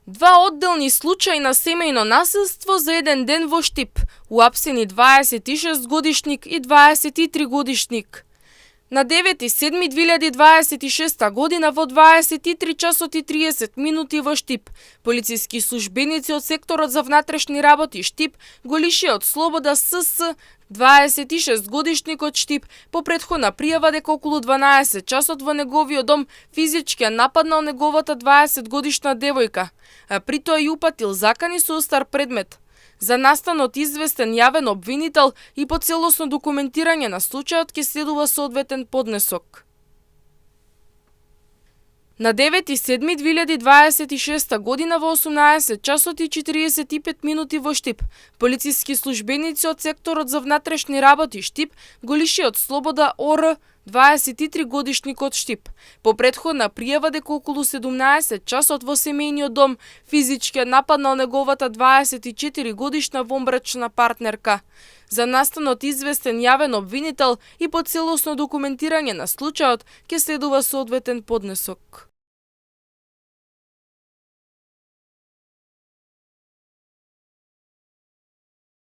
Два одделни случаи на семејно насилство за еден ден во Штип, уапсени 26-годишник и 23-годишник. На 9.7.2026 година во 23 часот и 30 минути во Штип, полициски службеници од секторот за внатрешни работи Штип го лишија од слобода СС, 26-годишник од Штип, по претходна пријава дека околу 12 часот во неговиот дом физички ја нападнал неговата 20-годишна девојка, а при тоа ја упатил закани со остар предмет. За настанот известен јавен обвинител и по целосно документирање на случајот ќе следува соодветен поднесок. На 9.7.2026 година во 18 часот и 45 минути во Штип, полициски службеници од секторот за внатрешни работи Штип го лишија од слобода ОР, 23-годишник од Штип, по претходна пријава дека околу 17 часот во семејниот дом физички нападнал неговата 24-годишна вонбрачна партнерка. За настанот известен јавен обвинител и по целосно документирање на случајот ќе следува соодветен поднесок.